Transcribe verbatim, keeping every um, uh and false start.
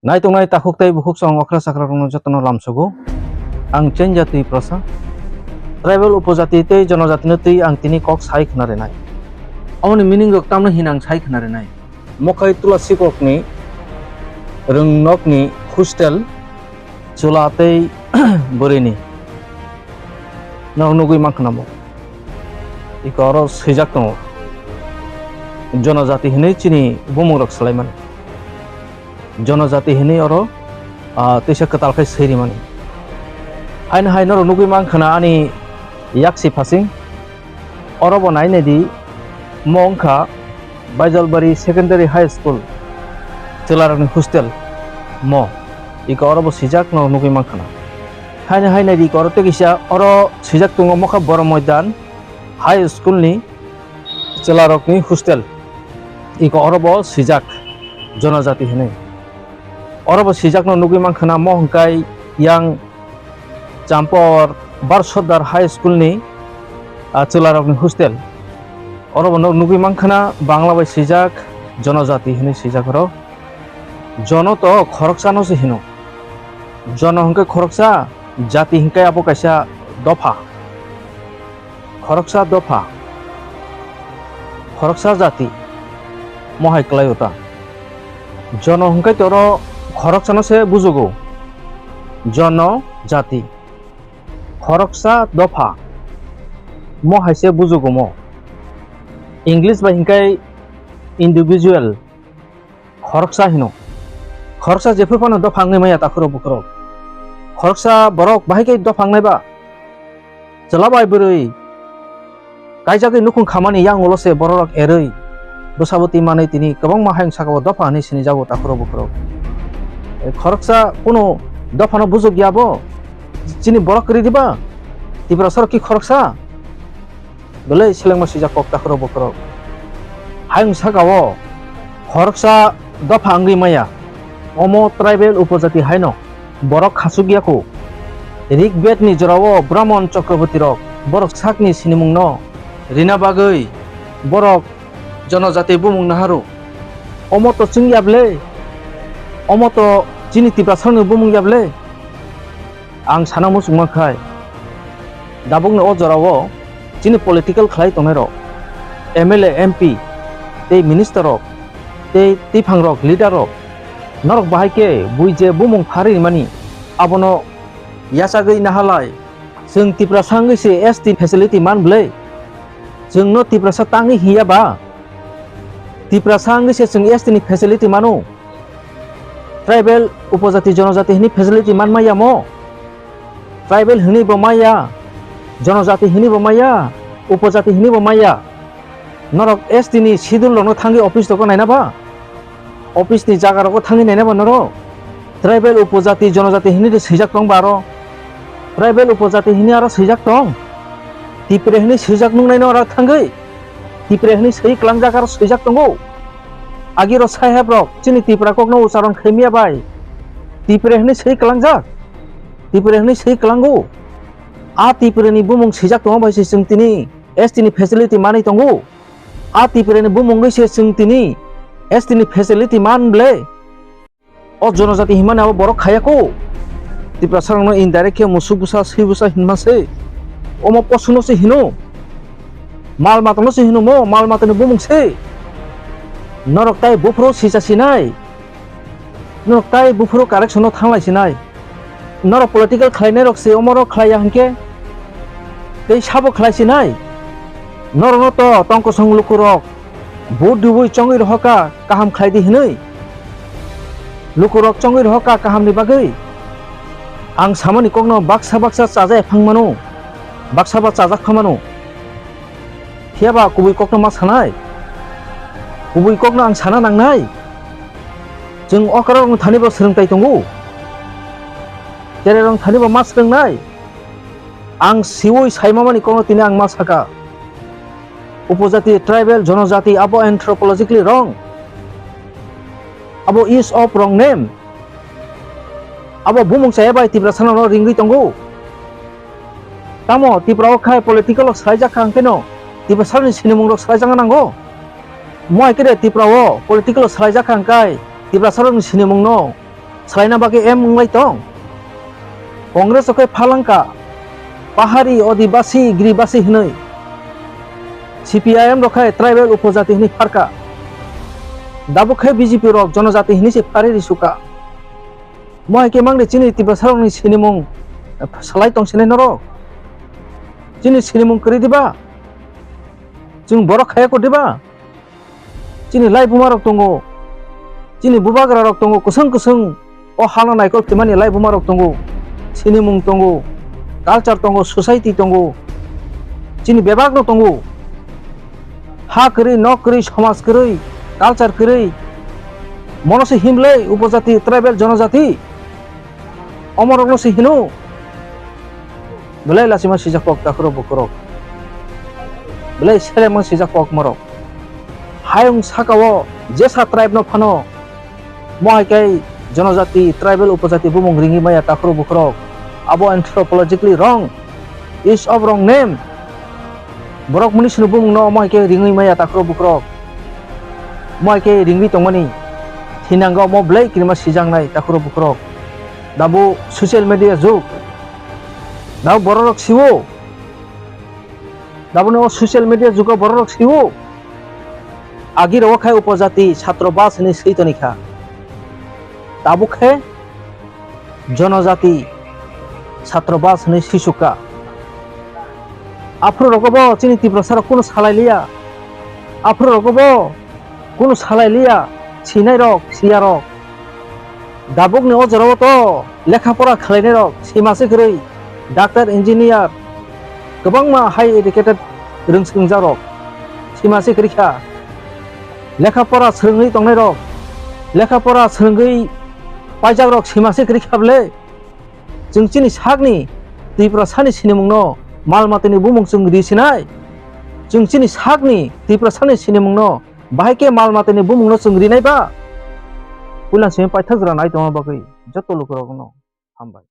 Naitongnai takhuk tei bukhuk song okra chakra rokno jotono lamsogo. Ang Chenja twi prosa. Tribal upojati tei jonojatino twi ang tini kok sai khna rinai. Omoni meaning rok tamno hin ang sai khna rinai. Mokhai tula sikokni rwngnokni hostel chwla tei bwrwini no nugwi mankha namo. Iko oro swijak tongo. Jonojati hinwi chini bumung rok swlaimani. Jonojati hinwi oro, ah, teisa kwtal khai swi rimani. Haino hai norok nugwi mankha na ani yaksi phasing. Oro bo nai nai di, mo wngkha Baijalbari Secondary High School, chwlarokni hostel mo. Iko oro bo swijak no nugwi mankha na. Haino hai nai di, iko oro tei kisa oro swijak tongo, mokha Boro Moidan High School ni chwlarokni hostel. Iko oro bo swijak jonojati hinwi. Oro bo swijak no nugwi mankha na, mo hwnkhai yang Champor Bar Sordar High School ni, ah, chwlarokni hostel. Oro bo no nugwi mankha na, Bangla bai swijak jonojati hinwi swijak oro. Jono to khoroksa no se hino. Jono hwnkhe khoroksa, jati hwnkhe abo kaisa dopha. Khoroksa dopha, khoroksa jati, mohai kwlai o ta. Jono hwnkhe toro khoroksano se bujugo. Jono jati, khoroksa dopha, mohai se bujugo mo. English bai hwnkhe individual. Khoroksa hino. Khoroksa jephru phano dopha wngnai maya takhurok bukhurok. Khoroksa borok bahai khe dopha wngnai ba? Chwla bai bwrwi kaijagwi nukhung khamani yang ulo se bororok erwi bwsabo twi manwi tini kwbangma hayung sakao dopha hwnwi sinijago takhurok bukhurok. Khoroksa kunu dophano bujok ya bo? Chini borok kwrwi diba? Tiprasarok ki khoroksa? Belai selengma swijak kok takhurok bukhurok. Hayung sakao khoroksa dopha wngwi maya. Omo tribal upojati haino borok khachuk ya kho. Rig Bed ni jorao Brahmon Chakraborti rok borok sakni sinimung no rina bagwi borok jonojati bumung naharu. Omo to chwng ya ble? Omo to chini Tiprasarokni bumung ya ble? Ang sana muchung mankhai, dabukni o jorao chini political khlai tongnairok, M L A, M P, tei minister rok, tei twiphangrok, leader rok, norok bahai khe bui je bumung pharwi mani, abono yachagwi nahalai. Chwng Tiprasa wngwi se S T facility man bwlai? Chwngno Tiprasa tangwi hiya ba? Tiprasa wngwi se chwng S T ni facility mano? Tribal, upojati, jonojati hwnwi facility man maya mo? Tribal hwnwi bo maya, jonojati hwnwi bo maya, upojati hwnwi bo maya. Norok S T ni schedule rokno thangwi office rokno naina ba? Office ni jaga rogo thangwi naina ba norok? Tribal, upojati, jonojati hwnwi de swijak tong ba aro? Tribal, upojati hwnwi aro swijak tong? Tipre hwnwi swijak nuknaino aro thangwi? Tipre hwnwi swi klangjak aro swijak tongo? Agiro saheb rok chini Tipra kokno ucharon khaimya bai Tipre hwnwi swi klangjak? Tipre hwnwi swi klango? A Tipre ni bumung swijak tongo bai se chwng tini S T ni facility manwi tongo? A Tipre ni bumung wngwi se chwng tini S T ni facility man ble? O jonojati hinmani abo borok khaya kho. Tiprasa rokno indirect khe musuk bwsa, swi bwsa hinma se. Omo posuno se hino. Mal matano se hino mo, mal matani bumung se. Norok tai buphuru sisa sinai. Norok tai buphuru correction no thanglai sinai. Norok political khlainai rok se omorok khlaiya hinkhe tei sabo khlai sinai. Norokno to tongkosong lukurok vote dubui chongwi rohoka kaham khlai di hinwi. Lukurok chongwi rohoka kahamni bagwi. Ang samani kokno baksa baksa chajak phang mano, baksa ba chajak pha mano. Phiya ba kubui kokno ma sanai? Kubui kokno ang sana nangnai? Chwng okrarokni thani bo swrwngtai tongo? Chererokni thani bo ma swrwngnai? Ang siwi saimamani kokno tini ang ma saka. Upojati, tribal, jonojati abo anthropologically wrong. Abo is of wrong name. Abo bumung chaya bai Tiprasano ringwi tongo. Tamo Tipra o khai political rok swlaijak kha hwnkhe no Tiprasarokni sinimung rok swlaijak nango. Mo hai khe de Tipra o political rok swlaijak kha hwnkhe Tiprasarokni sinimung no Salaina bagwi em wnglai tong. Congress rok khe phalangka, pahari, odibasi, giribasi hwnwi. C P I M rok khe tribal upojati hwnwi pharka. Dabuk khe B J P rok jonojati hwnwi se pharwi risuka. Mo hai khe mangni chini Tiprasa rokni sinimung salai tong sinai norok. Chini sinimung kwrwi diba? Chwng borok khaya ko diba? Chini lai buma rok tongo, chini bubagra rok tongo, kwswng kwswng o hano naikol khaimani lai buma rok tongo, sinimung tongo, culture tongo, society tongo, chini bebak no tongo. Ha kwrwi, nok kwrwi, somaj kwrwi, culture kwrwi, mono se himlai upojati, tribal, jonojati. Omorokno se hino. Belai lachima sijak kok takhurok bukhurok. Belai selemang sijak kok morok. Hayung sakao jesa tribe no phano. Mo hai khe jonojati, tribal, upojati bumung ringwi maya takhurok bukhurok. Abo anthropologically wrong. Is of wrong name. Borok muni sunu bumung no omo hai khe ringwi maya takhurok bukhurok. Omo hai khe ringwi tongmani. Thinango omo belai kirima sijaknai takhurok bukhurok. Dabo social media jug. Dabo borok rok siwo. Dabo no social media jugo borok rok siwo. Agi rogo khai upojati satro bas hwnwi swi toni kha. Tabuk khe jonojati satro bas hwnwi swisukha. Aphuru rogo bo chini Tiprasa rok kunu salai liya. Aphuru rogo bo kunu salai liya. Sinai rok, siya rok. Dabuk ni o jora o to lekha pora khlai nai rok sima se kwrwi. Doctor, engineer, kwbangma high educated rwngswngjak rok sima se kwrwi kha. Lekha pora swrwngwi tongnai rok, lekha pora swrwngwi paijak rok sima se kwrwi kha bwle. Chwng chini sakni Tiprasani sinimungno mal matani bumung chwng ri sinai. Chwng chini sakni Tiprasani sinimungno bahai khe mal matani bumungno chwng rinai ba? Puila simi paithak jora nai tongma bagwi joto lukurokno hambai.